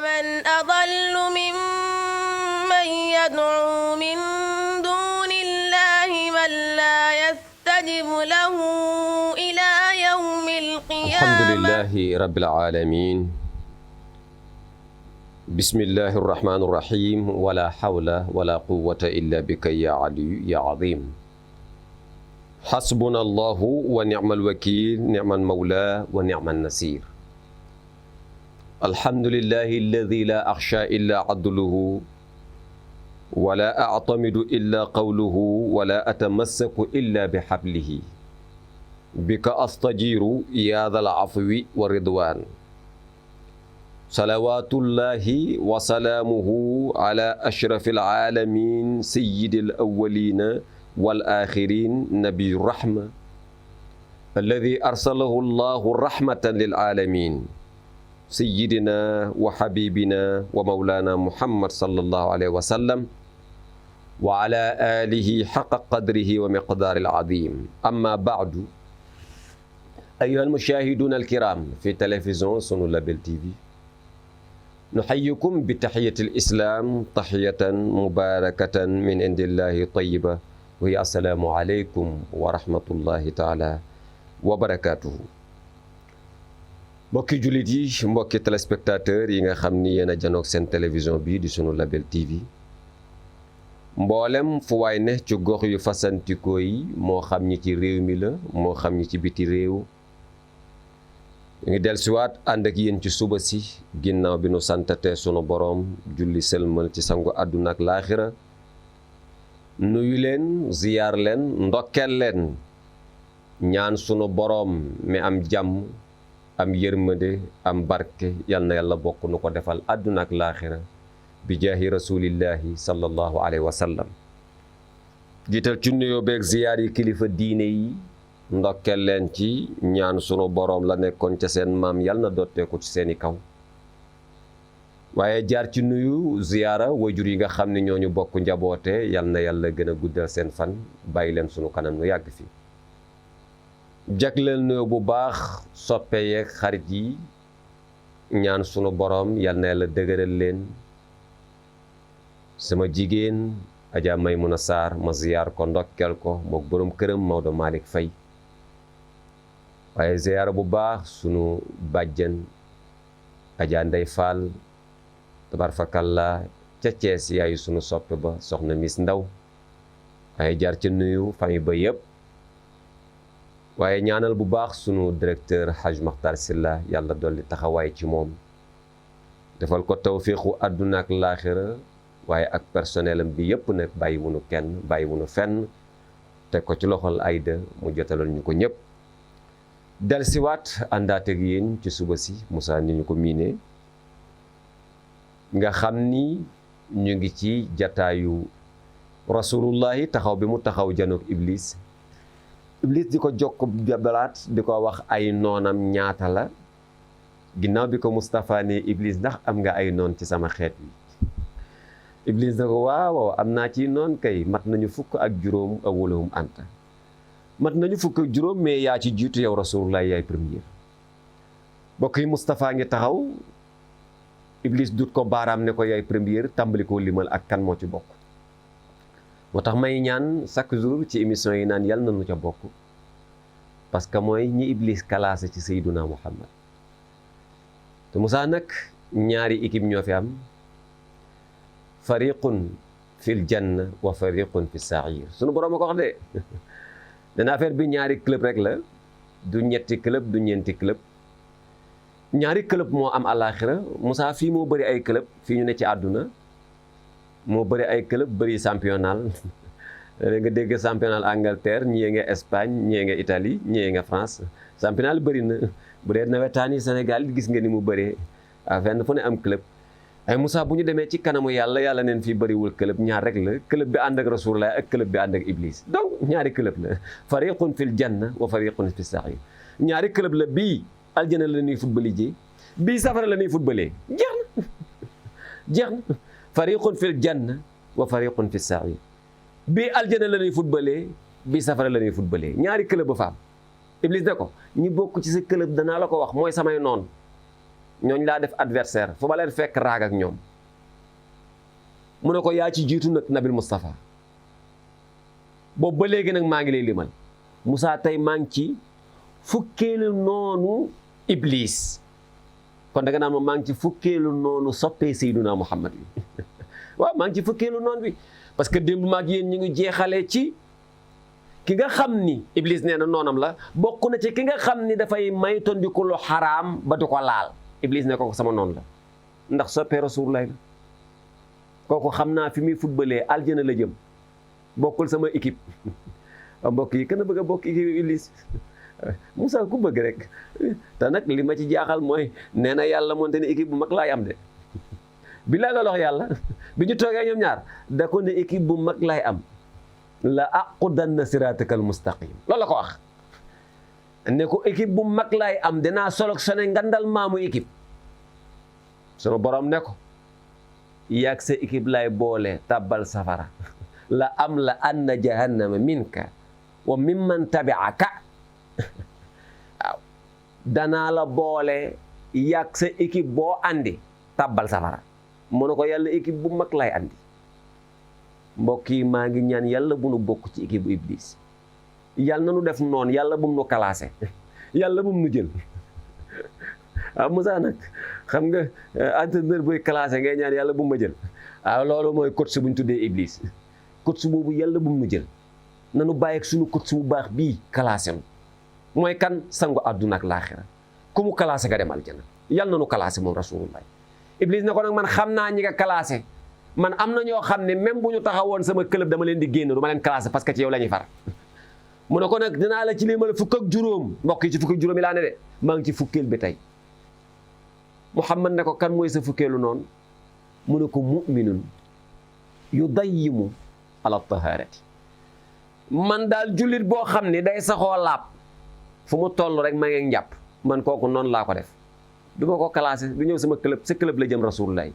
ومن أضل ممن يدعو من دون الله من لا يستجب له إلى يوم القيامة. الحمد لله رب العالمين. بسم الله الرحمن الرحيم. ولا حول ولا قوة إلا بك يا علي يا عظيم. حسبنا الله ونعم الوكيل، نعم المولى ونعم النصير. الحمد لله الذي لا أخشى إلا عدله، ولا أعتمد إلا قوله، ولا أتمسك إلا بحبله. بك أستجير يا ذا العفو والرضوان. صلوات الله وسلامه على أشرف العالمين سيد الأولين والآخرين نبي الرحمة الذي أرسله الله رحمة للعالمين سيدنا وحبيبنا ومولانا محمد صلى الله عليه وسلم وعلى آله حق قدره ومقدار العظيم. أما بعد، أيها المشاهدون الكرام في تلفزيون سنو لابل تي في، نحييكم بتحية الإسلام، تحية مباركة من عند الله طيبة، وهي السلام عليكم ورحمة الله تعالى وبركاته. mbokki jullit yi, mbokki téléspectateur yi nga xam ni yéen a janoog seen télévision bii di sunu label TV, mboolem fu waay ne ci gox yu fasantikoo yi, moo xam ñi ci réew mi la, moo xam ñi ci biti réew, ñu ngi dellusiwaat ànd ak yéen ci suba si ginnaaw bi nu santate sunu boroom, julli sëlmal ci sangu àdduna ak laaxira, nuyu leen, ziyaar leen, ndokkeel leen, ñaan sunu boroom mi am jàmm, am yërmande, am barke, yal na yàlla bokk nu ko defal àdduna ak laaxira bi jaahi rasulillahi sallallahu alayhi wa sallam. jiital ci nuyoo beeg ziyaar yi kilifa diine yi, ndokkeel leen ci, ñaan sunu boroom la nekkoon ca seen maam yal na dotteeku ci seeni kaw, waaye jaar ci nuyu ziyaara wajur yi nga xam ne ñooñu bokk njaboote, yal na yàlla gën a guddal seen fan, bàyyi leen sunu kanam nu yàgg fi. jagleel nuyoo bu baax soppe yeeg xarit yi, ñaan sunu boroom yal na yàlla dëgëral leen. sama jigéen Adja Maymuna Sarr ma ziyaar ko, ndokkeel ko mook boroom këram Maodo Malick Faye, waaye ziyaara bu baax sunu bàjjen Adja Ndey Fall tabarfakalla ca Cees, yaayu sunu soppe ba soxna Miss Ndaw, waaye jaar ca nuyu famille ba yëpp, waaye ñaanal bu baax sunu directeur Haj Makhtar Silla, yàlla dolli taxawaay ci moom, defal ko tawfiixu àdduna ak laaxira, waaye ak personnel am bi yëpp nag bàyyi wunu kenn, bàyyi wunu fenn, teg ko ci loxol Ayda mu jotaloon ñu ko ñëpp. delsiwaat àndaat ak yéen ci suba si Moussa ni ñu ko miinee, nga xam ni ñu ngi ci jataayu rasulullahi, taxaw bi mu taxaw janoog Iblis di ko jokk jabalaat, di ko wax ay noonam ñaata la, ginnaaw bi ko Moustapha ne Iblis ndax am nga ay noon ci sama xeet wi. Iblis na ko waaw am naa ci noon kay, mat nañu fukk ak juróom, awwalahum anta, mat nañu fukk ak juróom, mais yaa ci jiitu yow rasulullah, yaay premier. mbokk yi, Moustapha ngi taxaw, Iblis dut ko baaraam ne ko yaay premier, tàmbali koo limal ak kan moo ci bokk. moo tax may ñaan chaque jour ci émission yi naan yal na nu ca bokk, parce que mooy ñi Iblis classé ci Seyduna Muhammad. te Moussa nag ñaari équipe ñoo fi am, fariqun fil janna wa fariqun fi sair. sunu borom a ko wax de dana affaire bi ñaari club rek la, du ñetti club, du ñeenti club, ñaari club moo am àllaaxira. Moussa fii moo bëri ay club, fii ñu ne ci àdduna moo bëri ay club, bëri championnat. nga dégg championnat Angleterre, ñii nga Espagne, ñii nga Italie, ñii nga France. championnat bëri na, bu dee nawetaan yi Sénégal gis nga ni mu bëree, fenn fu ne am club. ay Moussa bu ñu demee ci kanamu yàlla, yàlla neen fii bëriwul club, ñaar rek la, club bi ànd ak Rasulullah ak club bi ànd ak Iblis. donc ñaari club la, fariqun fil janna wa fariqun fi sair. ñaari club la, bii aljana la ñuy football ji, bii safara la ñuy footballee. jeex na jeex na. fariqun fil janna wa fariqun fi sair. bii aljana la ñuy footballee, bii safara la ñuy footballee. ñaari club ba fa am. Iblis ne ko ñi bokk ci sa club danaa la ko wax, mooy samay noon. ñooñ laa def adversaire fu ma leen fekk raag ak ñoom mu ne ko yaa ci jiitu nag nabil Moustapha boobu ba léegi nag maa ngi lay limal Moussa tey maa ngi ci fukkeelu noonu Iblis kon da nga naan ma maa ngi ci fukkeelu noonu soppee Seydina Muhammad bi waaw maa ngi ci fukkeelu noonu bi parce que démb maag yéen ñu ngi jeexalee ci ki nga xam ni Iblis nee na noonam la bokk na ci ki nga xam ni dafay maytandiku lu xaraam ba du ko laal Iblis ne ko sama noonu la ndax soppee Rasulullah la kooku xam naa fi muy footballee aljana la jëm bokkul sama équipe mbokk yi kenn bëgg a bokk équipe Iblis Moussa ku bëgg rek te nag li ma ci jaaxal mooy nee na yàlla moonte ne équipe bu mag laay am de bi laa la wax yàlla bi ñu toogee ñoom ñaar da ko ne équipe bu mag laay am la aqudanna siratakal mustaqim loolu la ko wax ne ko équipe bu mag laay am dinaa sélectionné ngandal maamu équipe sunu borom ne ko yaag sa équipe lay boole tabbal safara la am la anna jahannama minka wa mimman tabi'aka waaw danaa la boole yaag sa équipe boo andi tabbal safara mu ne ko yàlla équipe bu mag lay andi mbokk yi maa ngi ñaan yàlla bu nu bokk ci équipe bu Iblis yàlla na nu def noonu yàlla bu mu nu classé yàlla bu mu nu jël waaw Moussa nag xam nga entraîneur buy classé ngay ñaan yàlla bu mu ma jël waaw loolu mooy coach bu ñu tuddee Iblis coach boobu yàlla bu mu nu jël nanu bàyyi ak suñu coach bu baax bii classé nu mooy kan sangu àdduna ak laaxira ku mu classé nga dem aljana yàlla na nu classé moom Rasulullah Iblis ne ko nag man xam naa ñi nga classé man am na ñoo xam ne même bu ñu taxawoon sama club dama leen di génn du ma leen classé parce que ci yow la ñuy far mu ne ko nag dinaa la ci limal fukk ak juróom mbokk yi ci fukk ak juróom yi laa ne de maa ngi ci fukkeel bi tey Muhammad ne ko kan mooy sa fukkeelu noonu mu ne ko mu'minun yudayyimu ala taharati man daal jullit boo xam ne day saxoo laab fu mu toll rek ma ngi njàpp man kooku noonu laa ko def du ma ko classé du ñëw sama club sa club la jëm Rasulullah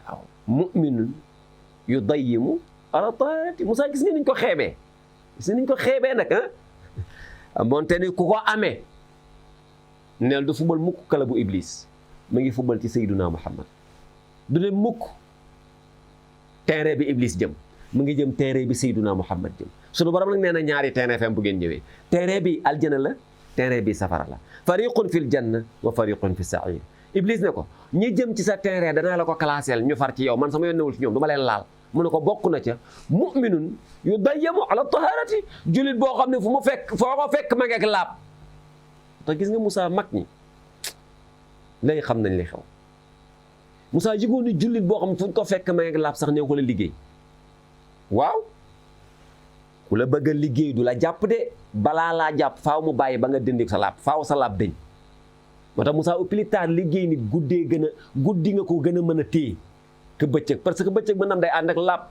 waaw mu'minun yudayyimu ala taharati Moussa gis nga niñ ko xeebee gis nga niñ ko xeebee nag ah moonte ni ku ko amee neel du fubal mukk kala bu Iblis ma ngi fubal ci Seydina Muhammad du ne mukk terrain bi Iblis jëm mu ngi jëm terrain bi Seydina Muhammad jëm sunu borom nag nee na ñaari terrain fem bu ngeen ñëwee terrain bi aljana la terrain bi safara la fariqun fil janna wa fariqun fi sa'ir Iblis ne ko ñi jëm ci sa terrain danaa la ko classel ñu far ci yow man sama yoon newul ci ñoom du ma leen laal mu ne ko bokk na ca mu'minun yudayyimu ala taharati jullit boo xam ne fu mu fekk foo ko fekk ma ngeek laab te gis nga Moussa mag ñi léegi xam nañ li xew Moussa yëgoon ni jullit boo xam ne fu ñu ko fekk ma ngeek laab sax ne ko la liggéey waaw ku la bëgg a liggéey du la jàpp de balaa laa jàpp faaw mu bàyyi ba nga dindi sa laab faaw sa laab dëñ moo tax Moussa au plus tard liggéey nit guddi nga ko gën a mën a téye que bëccëg parce que bëccëg mën na am day ànd ak laab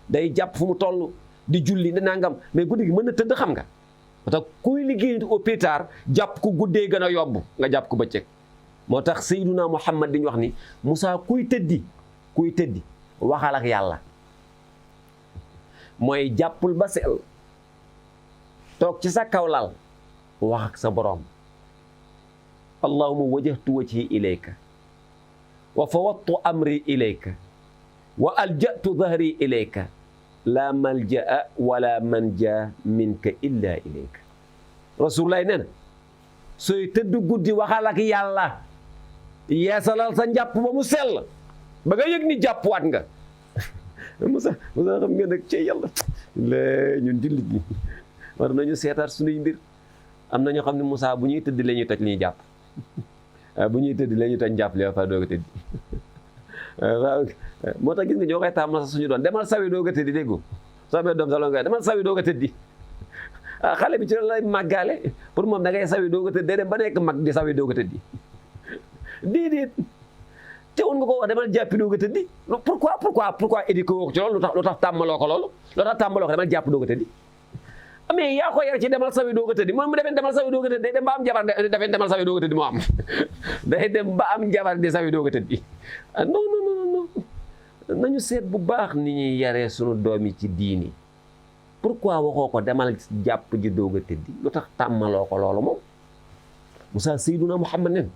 day jàpp fu mu toll di julli di nangam mais guddi gi mën na tëdd xam nga moo tax kuy liggéey nit au plus tard jàpp ko guddee gën a yomb nga jàpp ko bëccëg moo tax Seydina Muhammad di ñu wax ni Moussa kuy tëddi waxal ak yàlla mooy jàppul ba sel toog ci sa kaw lal wax ak sa borom allahumma wajjahtu wajhi ilayka wa fawwadtu amri ilayka wa alja'tu dhahri ilayka la malja'a wala manja minka illa ilayka Rasulullah nee na sooy tëdd guddi waxal ak yàlla yeesalal sa njàpp ba mu sell ba nga yëg ni jàppwaat nga Moussa xam nga nag ci yàlla ñun jullit ñi war nañu seetaat suñuy mbir am na ñoo xam ne Moussa bu ñuy tëdd la ñuy toj li ñuy jàpp bu ñuy tëdd la ñuy toj jàpp li fa doog a tëdd waaw moo tax gis nga ñoo koy tàmm sax suñu doon demal sawi doog a tëddi déggu soo amee doom salon nga demal sawi doog a tëddi xale bi ci la lay màggaale pour moom da ngay sawi doog a tëddi day dem ba nekk mag di sawi doog a tëddi déedéet teewul nga ko wax demal jàppi doog a tëddi pourquoi éduqué woo ko ci loolu lu tax tàmmaloo ko loolu lu tax tàmmaloo ko demal jàpp doog a tëddi mais yaa ko yar ci demal sawi doog a tëddi moom mu defee demal sawi doog a tëddi day dem ba am jabar defee demal sawi doog a tëddi moo am day dem ba am jabar di sawi doog a tëddi non nañu seet bu baax ni ñuy yaree sunu doom yi ci diini pourquoi waxoo ko demal jàpp ji doog a tëddi lu tax tàmmaloo ko loolu moom Moussa Seydina Muhammad nen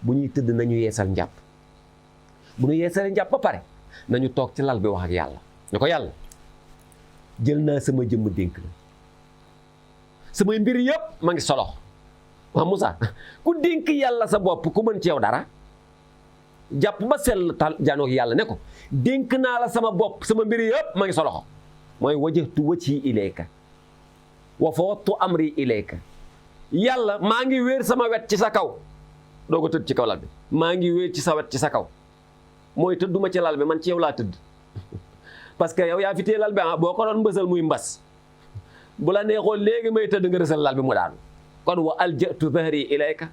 bu ñuy tëdd nañu yeesal njàpp bu ñu yeesalee njàpp ba pare nañu toog ci lal bi wax ak yàlla ne ko yàlla jël naa sama jëmm dénk la samay mbir yëpp ma ngi solox waaw Moussa ku dénk yàlla sa bopp ku mën ci yow dara jàpp ba sell tal jaanoog yàlla ne ko dénk naa la sama bopp sama mbir yëpp ma ngi soloxo mooy wajjahtu wajhi ilayka wa fawwadtu amri ilayka yàlla maa ngi wéer sama wet ci sa kaw doo ko tëdd ci kaw lal bi maa ngi wéer ci sa wet ci sa kaw mooy tëdduma ci lal bi man ci yow laa tëdd parce que yow yaa fi téye lal bi boo ko doon mbësal muy mbas bu la neexoon léegi may tëdd nga rësal lal bi mu daanu kon wa aljatu bahri ilayka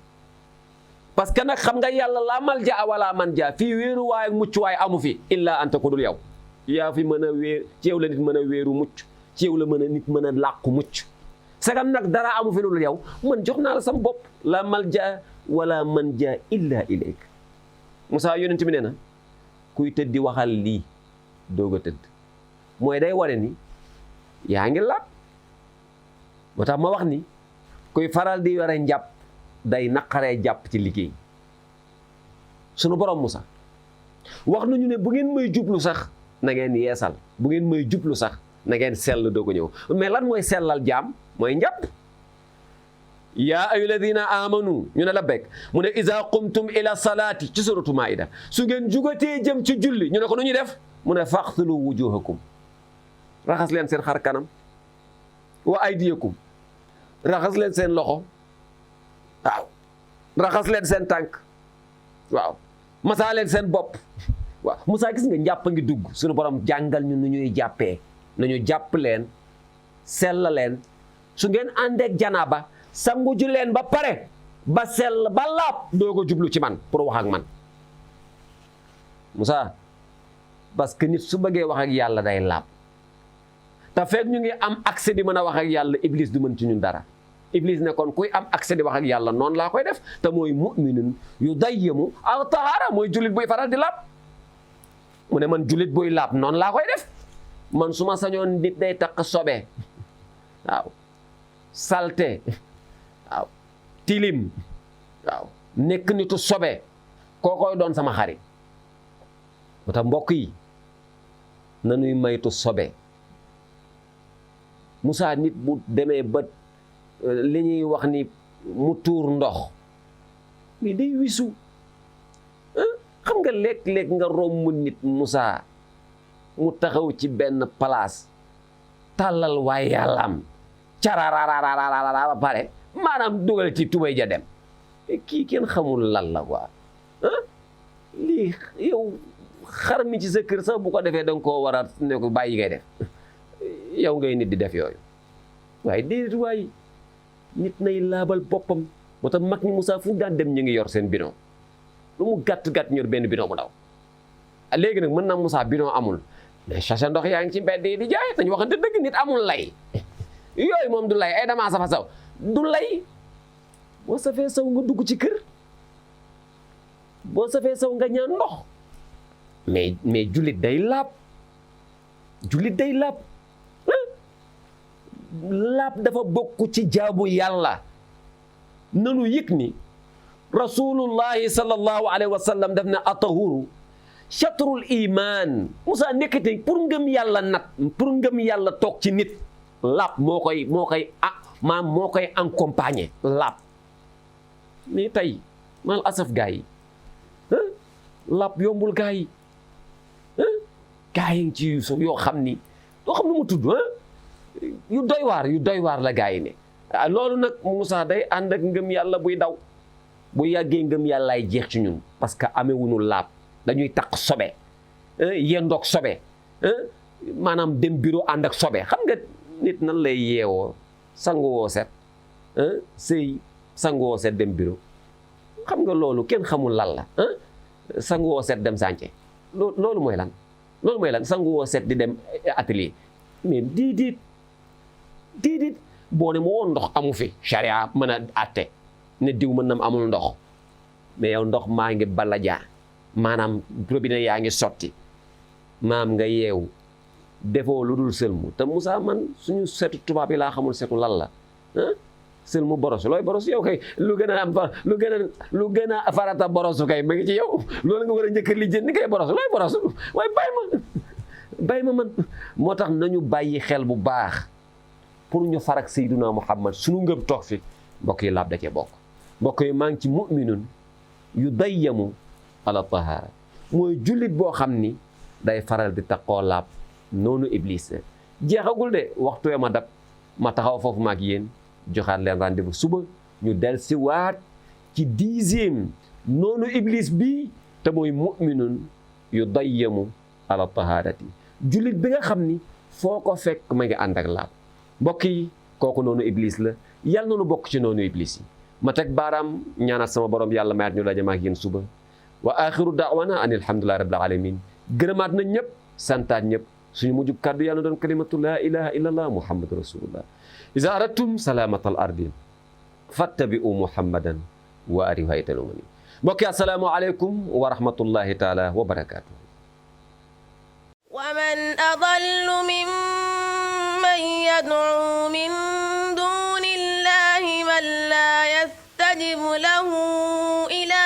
parce que nag xam nga yàlla laa malja wala manja fii wéeru waay ak mucc waay amu fi illa anta ku dul yow yaa fi mën a wéer ci yow la nit mën a wéeru mucc ci yow la mën a nit mën a làqu mucc sagam nag dara amu fi lu dul yow man jox naa la sam bopp la malja wala manja illa ilayka Moussa yonent bi nee na kuy tëddi waxal lii doog a tëdd mooy day wane ni yaa ngi laab moo tax ma wax ni kuy faral di yore njàpp day naqaree jàpp ci liggéey sunu borom Moussa wax nañu ne bu ngeen may jublu sax na ngeen yeesal bu ngeen may jublu sax na ngeen sell doo ko ñëw mais lan mooy sellal jaam mooy njàpp yaa ayyuha alladina amanu ñu ne la bekk mu ne iza qumtum ila salaati ci suratu maida su ngeen jugatee jëm ci julli ñu ne ko nu ñuy def mu ne faxsilu wujuhakum raxas leen seen xar kanam wa aydiyakum raxas leen seen loxo waaw raxas leen seen tànk waaw masaa leen seen bopp waaw Moussa gis nga njàpp ngi dugg suñu borom jàngal ñu nu ñuy jàppee nañu jàpp leen sell leen su ngeen àndeek janaaba sangu ju leen ba pare ba sell ba laab doo ko jublu ci man pour wax ak man Moussa parce que nit su bëggee wax ak yàlla day laab te fekk ñu ngi am accès di mën a wax ak yàlla iblis du mën ci ñun dara iblis ne kon kuy am accès di wax ak yàlla noonu laa koy def te mooy mu'minun yu dayyamu aw tahaara mooy jullit buy faral di laab mu ne man jullit buy laab noonu laa koy def man su ma sañoon nit day takk sobe waaw salte waaw tilim waaw nekk nitu sobe koo koy doon sama xarit moo tax mbokk yi nanuy maytu sobe Moussa nit bu demee ba li ñuy wax ni mu tuur ndox mais day wisu xam nga léeg-léeg nga romb nit Moussa mu taxaw ci benn place tàllal waaye yàllaam carararararara ba pare maanaam dugal ci tubay ja dem kii kenn xamul lan la quoi lii yow xar mi ci sa kër sax bu ko defee da nga koo war a ne ko bàyyi ngay def yow ngay nit di def yooyu waaye déedéet waaye nit nay laabal boppam moo tax mag ñi Moussa fu daan dem ñu ngi yor seen bidon lu mu gàtt-gàtt ñor benn bidon bu ndaw léegi nag mën na Moussa bidon amul mais sachet ndox yaa ngi ci mbedd yi di jaay dañu waxante dëgg nit amul lay yooyu moom du lay ay damaa safa saw du lay boo safee saw nga dugg ci kër boo safee saw nga ñaan ndox mais jullit day laab laab dafa bokk ci jaamu yàlla nanu yëg ni rasulullahi sallallahu alayhi wa sallam daf ne atahuru chatrul iman Moussa nekkate pour ngëm yàlla pour ngëm yàlla toog ci nit laab moo koy accompagner laab mais tey mal asaf gaa yi laab yombul gaa yi ngi ci yoo xam ni doo xam nu mu tudd yu doy waar la gaa yi ne loolu nag Moussa day ànd ak ngëm yàlla buy daw bu yàggee ngëm yàllaay jeex ci ñun parce que amewuñu laab dañuy takk sobe yendoog sobe maanaam dem bureau ànd ak sobe xam nga nit nan lay yeewoo sanguwoo set sëy sanguwoo set dem bureau xam nga loolu kenn xamul lan la sanguwoo set dem sànce loolu mooy lan sanguwoo set di dem atelier mais diidit boo ne ma woon ndox amu fi charia mën a atte ne diw mën nam amul ndox mais yow ndox maa ngi bala jaa maanaam robinet yaa ngi sotti maam nga yeewu defoo lu dul sëlmu te Moussa man suñu setu tubaab yi laa xamul setu lan la sël mu borosu looy borosu yow kay lu gën a am lu gën a farata borosu kay ma ngi ci yow loolu nga war a njëkk a lijjanti ni kay borosu looy borosu waaye bàyyi ma man moo tax nañu bàyyi xel bu baax pour ñu farak Seydina Muhammad sunu ngëm toog fi mbokk yi laab da cee bokk mbokk yi maa ngi ci mu'minun yu dayyamu ala tahara mooy jullit boo xam ni day faral di taqoo laab noonu iblis la jeexagul de waxtu ma dab ma taxaw foofu maag yéen joxaat leen rendez-vous suba ñu del si waat ci 10e noonu iblis bi te mooy mu'minun yu dayyamu ala taharati jullit bi nga xam ni foo ko fekk ma ngi ànd ak laab mbokk yi kooku noonu iblis la yàlla noonu bokk ci noonu iblis yi ma teg baaraam ñaanaat sama borom yàlla mayaat ñu daje maag yéen suba wa axiru daawana an alhamdulillahi rabbil alamin gërëmaat nañ ñëpp santaat ñëpp suñu mujjub kàddu yàlla doon kalimatu la ilaha illa allah muhammadu rasulullah iza aradtum salamata al ardi fattabi'u muhammadan wa arihu haytalumani mbokk yi assalaamu aleykum wa rahmatullahi taala wa barakatuh ومن أضل ممن يدعو من دون الله من لا يستجب له إلى